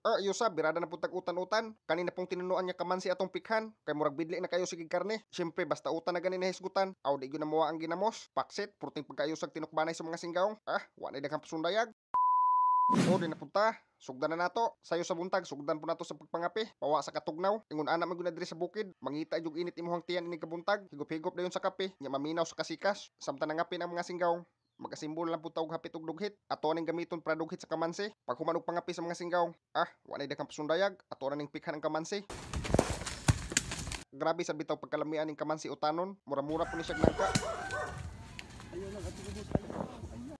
Yusa, birada na pud tag utan-utan. Kanina pong tinunuan niya kamansi atong pikhan. Kay murag bidli na kayo sige karne. Siyempre, basta utan na gani nahisgutan. Aw, di gyud na mawa ang ginamos. Paksit, purting pagkaayusag tinukbanay sa mga singgawng. Ah, wa na daghang pasundayag. O, di na punta. Sugdan na nato. Sayo sa buntag, sugdan po nato sa pagpangapi. Pawa sa katugnaw. Ingon ana man gyud na diri sa bukid. Mangita jug init imuhang tiyan inig kabuntag. Higop-higop dayon sa kape. Nya maminaw sa kasikas. Samtang nangapi ang mga singgawng. Magasimbol lang po tawag hapit og dughit. Ato ning gamiton para dughit sa kamansi. Pag human og pangapi sa mga singgawng, ah, wa nay daghang pasundayag. Ato na ning pikhan ang kamansi. Grabe sa bitaw pagkalamian ning kamansi utanon. Mura-mura po ni siya nangka.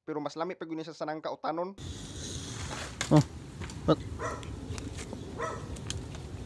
Pero mas lami pag yun siya sa nangka utanon. Oh. What?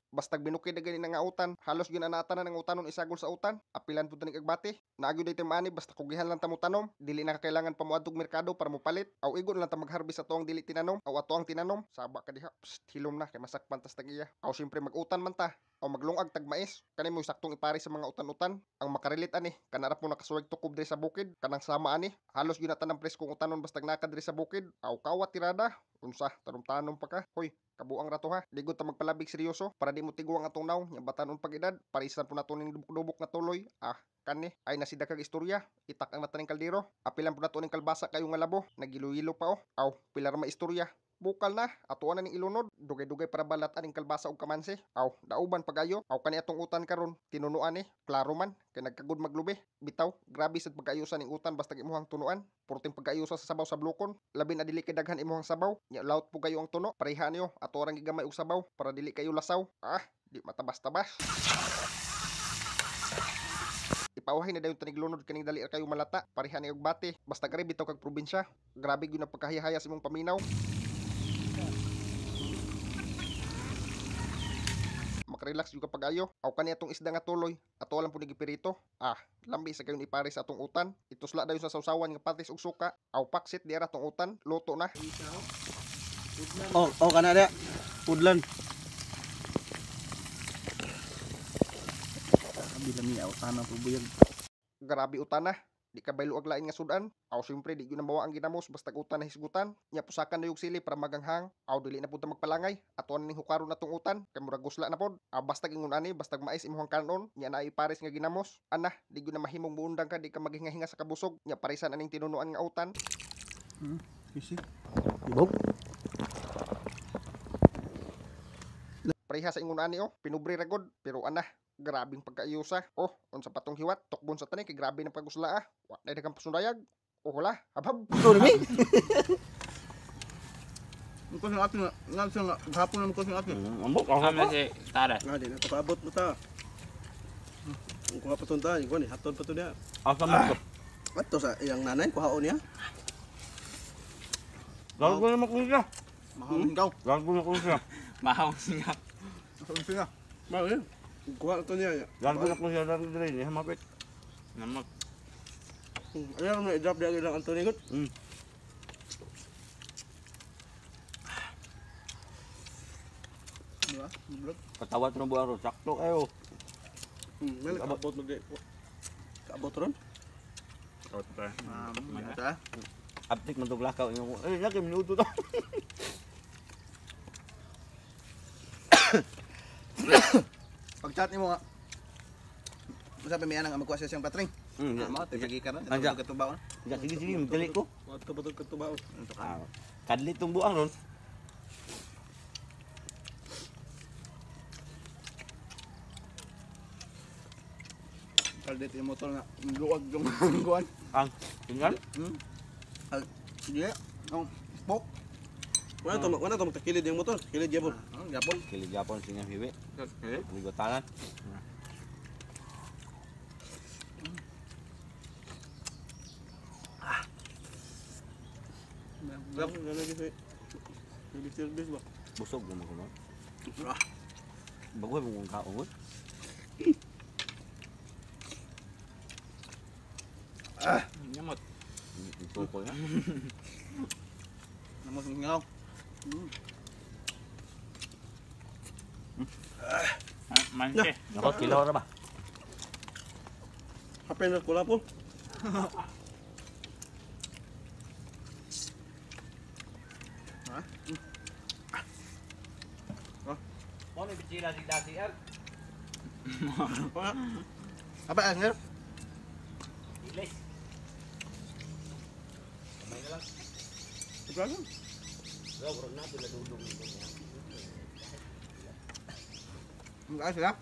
Bastag binukid na gani nga utan, halos gyud na tanan ang utanon isagol sa utan. Apilan pud tanig agbati. Naagyo day ani basta kugihan lang ta mo tanom, dili na kakailangan pa moadtog merkado para mopalit. Aw igo na lang ta magharvest ato ang dili tinanom, aw ato ang tinanom. Saba ka diha, psst, hilom na kay masakpan tas tag iya. Aw siyempre mag-utan man ta. Aw maglungag tag mais. Kani mo saktong ipare sa mga utan-utan. Ang makarilit ani, kanarap mo nakasuwag tukob diri sa bukid, kanang sama ani. Halos gyud na tanan preskong utanon bastag naka diri sa bukid. Aw kawat tirada. Unsa, tanom-tanom pa ka. Hoy, kabuang rato ha. Di gud ta magpalabig seryoso para di mo tiguang atong naong nya batanon pag edad. Parisan po nato ning dubok-dubok nga tuloy. Ah, kani ay nasida kag istorya. Itak ang nataning kaldero. Apilan po nato ning kalbasa kayo nga labo. Nagilo-ilo pa oh. Aw, pilar ma istorya. Bukal na, atuan na ning ilunod. Dugay-dugay para balat aning kalbasa og kamansi. Aw, dauban pagayo. Aw kani atong utan karon, tinunuan ni. Klaro man kay nagkagud maglubi. Bitaw, grabe sad pagkaayusan ning utan basta imuhang tunuan. Purting pagkaayusa sa sabaw sa blokon. Labi na dili kay daghan imuhang sabaw. Nya laut po kayo ang tuno. Pareha niyo, ato rang gigamay og sabaw para dili kayo lasaw. Ah, di matabas-tabas. Ipawahin na dayon taniglunod kaning dali ra kayo malata. Pareha ni og bate. Basta gari bitaw kag probinsya. Grabe gyud ang pagkahayahaya sa imong paminaw. Makarelax yung kapag ayo. Aw kani atong isda nga tuloy. Ato lang po ni gipirito. Ah, lambi sa kayon ipare sa atong utan. Itusla dayon sa sawsawan nga patis ug suka. Aw paksit di ara atong utan. Luto na. Oh, oh kana dia. Pudlan. Abi lami utana po buyag. Grabe utana. Di ka baylo ag lain nga sudan. Aw siyempre di gyud na mawa ang ginamos basta utan na hisgutan. Nya pusakan na yung sili para maganghang. Aw dili na pud ta magpalangay. Ato ning hukaron natong utan kay murag gusla na pod. Aw basta ingon ani basta mais imong kanon nya naay pares nga ginamos. Ana di gyud na mahimong muundang ka di ka maghinga-hinga sa kabusog. Nya paresan aning tinunuan nga utan. Easy. Ibog. Pareha sa ingon ani oh, pinubre ra gud pero ana grabing pagkaayusa. Oh, unsa patong hiwat, tukbon sa tani kay grabe ng pagusla ah. Wa na daghang pasundayag. Oh, wala, habhab. Sorry mi. Ko sa atin nga sa hapon naman ko sa atin. Ambot ako Kami si Tara. Nga di na to kaabot mo ta. Kuha pa to ta, ikuan ni haton pa to niya. Asa mo to? Ato sa iyang nanay kuhaon niya. Gago na ko siya. Mahal ikaw. Gago na ko siya. Mahaw siya. Sa siya. Mao kuha to niya. Gago na ko siya dali dali ni hamapit. Namag. Ayaw na i-drop diya ilang Anthony gud. Diba? Katawat ng buwan ro sakto kayo. May kaabot mo di. Kaabot ron. Kaot pa. Ta. Abtik man tog lakaw ingon ko. Eh, laki minuto to. Pag-chat nimo nga. Usa pa may anang magkuha siya siyang patring. Mao te sige ka na. Anja. Katubaon. Ya, sige sige, dali ko. Ato pa to katubaon. Ah, kadli tong buang ron. Kaldit yung motor nga luwag yung kuan. Ang tingnan. Sige. Ang spoke. Wala to magtakilid yung motor. Kilid gyapon. Ang gapon. Kili Japon singa hiwi. Okay. Ligotanan. Gap lagi sa service service ba. Busog naman ko no. Bago mo kong kaon. Nyamot. Ito ko na. Namo sa ngaw. Manche. Nako, kilaw ra ba? Happy na kula po. Ha? Mo ni bichila si dasi ar. Apa ah, sir? Ilis. Kamay na lang. Sobrang. Bro, bro na sila dudong nito. Ang sila.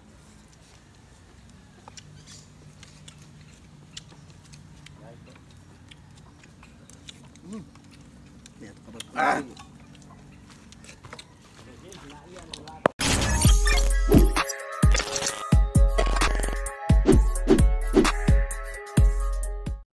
Ah!